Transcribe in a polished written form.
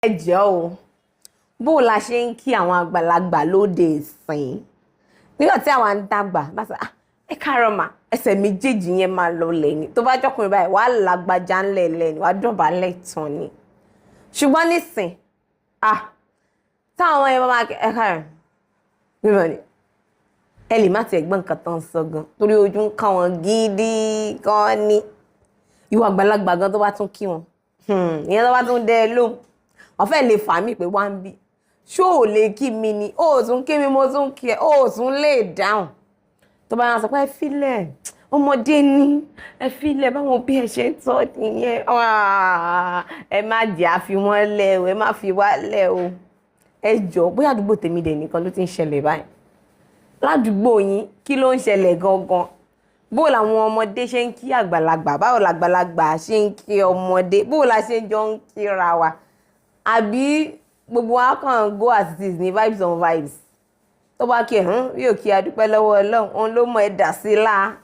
Ẹ jọ̀ọ́ o, bó la ṣe ń kí àwọn àgbàlagbà lóde ìsìn? Nígbà tí àwa ń dàgbà, bá sọ, "Ah, ẹ káàárọ̀ mà," ẹsẹ̀ méjèèjì yẹn máa lọlẹ̀ ni. Tó bá jọkùnrin báyìí, wàá lágbájá ńlẹ̀ lẹ̀ ni, wàá dọ̀bálẹ̀ tán ni. Ṣùgbọ́n nísìn, ah, táwọn yẹn bá máa kí, "Ẹ káàárọ̀," mímọ ni ẹ lè má tiẹ̀ gbọ́ nǹkan tó ń sọ gan, torí ojú ń kàn wọ́n gidi gan ni. Ìwọ àgbàlagbà gan tó bá tún kí wọn, ìyẹn tó bá tún dẹ́ ẹ lóhùn, wọ́n fẹ́ lè fà mí pé wá ń bí, ṣó ò lè kí mi ni? Ó tún kí mi, mo tún kí ẹ, ó tún lè dáhùn. Tó bá yàn sọ pé, "Ẹ filẹ̀, ọmọdé ní, ẹ filẹ̀, báwọn òbí ẹ ṣe ń tọ́ nìyẹn." Ẹ má jẹ́ àfi wọ́n lẹ̀ o, ẹ má fi wá lẹ̀ o. Ẹ jọ̀ọ́, bóyá àdúgbò tèmi dẹ̀ nìkan ló ti ń ṣẹlẹ̀ báyìí. Ládùúgbò yín, kí ló ń ṣẹlẹ̀ gangan? Bó làwọn ọmọdé ṣe ń kí àgbàlagbà? Báwo làgbàlagbà ṣe ń kí ọmọdé? Bó la ṣe jọ ń kíra wa? Àbí gbogbo wa kàn go as it is ní, vibes on vibes? Tó bá kí ẹ yóò kí, adúpẹ́ lọ́wọ́ Ọlọ́run, òun ló mọ ẹ dà sí la.